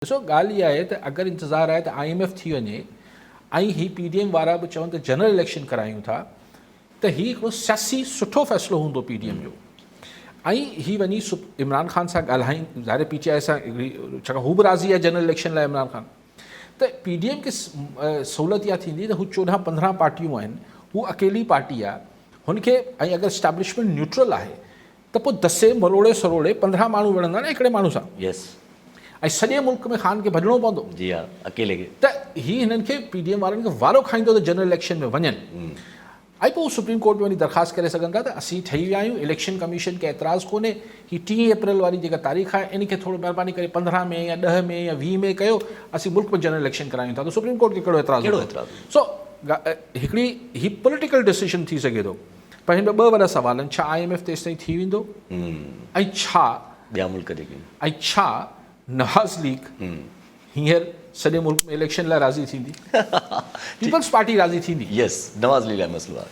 ڏسو ڳالهه اها آهي ته اگر انتظار آهي ته I M F ٿي وڃي ۽ هي پي ڊي ايم وارا به چون ته جنرل اليڪشن ڪرايون ٿا ته هي هڪڙو سياسي سٺو فيصلو هوندو پي ڊي ايم جو ۽ هي وڃي عمران خان سان ڳالهائين، ظاهر پي ٽي آء سان، ڇاڪاڻ هو به راضي آهي جنرل اليڪشن لاء عمران خان، ته پي ڊي ايم کي سهولت اها ٿيندي ته هو 14 15 پارٽيون آهن، هو اڪيلي پارٽي آهي هن کي، ۽ اگر اسٽيبلشمينٽ نيوٽرل آهي ته پوء دسي مروڙي سروڙي 15 ماڻهو وڙهندا نه هڪڙي ماڻهو سان. يس. ۽ سڄي ملڪ ۾ خان کي ڀڄڻو پوندو. جي ها اڪيلي کي. ته هي هنن کي پي ڊي ايم وارن کي وارو کائيندو ته جنرل اليڪشن ۾ وڃن ۽ پوء هو سپريم ڪورٽ ۾ وڃي درخواست ڪري سگهن ٿا ته اسين ٺهي ويا آهيون، اليڪشن ڪميشن کي اعتراض ڪونهي، هي 3 اپريل واري جيڪا تاريخ آهي ان کي ٿورو مهرباني ڪري 15 مئي يا 10 مئي يا 20 مئي ڪيو، اسين ملڪ ۾ جنرل اليڪشن ڪرايون ٿا ته سپريم ڪورٽ کي ڪهڙو اعتراض هوندو. سو هڪڙي هي پوليٽيڪل ڊسيشن ٿي سگهي ٿو. پر هن ۾ ٻه وڏا سوال آهن، ڇا I M F تيستائين ٿي ويندو ۽ ڇا ٻيا ملڪ جيڪي ۽ ڇا نواز ليگ هينئر سڄي ملڪ ۾ اليڪشن لاء راضي ٿيندي؟ پيپلز پارٽي راضي ٿيندي؟ يس، نواز ليگ لاء مسئلو آهي.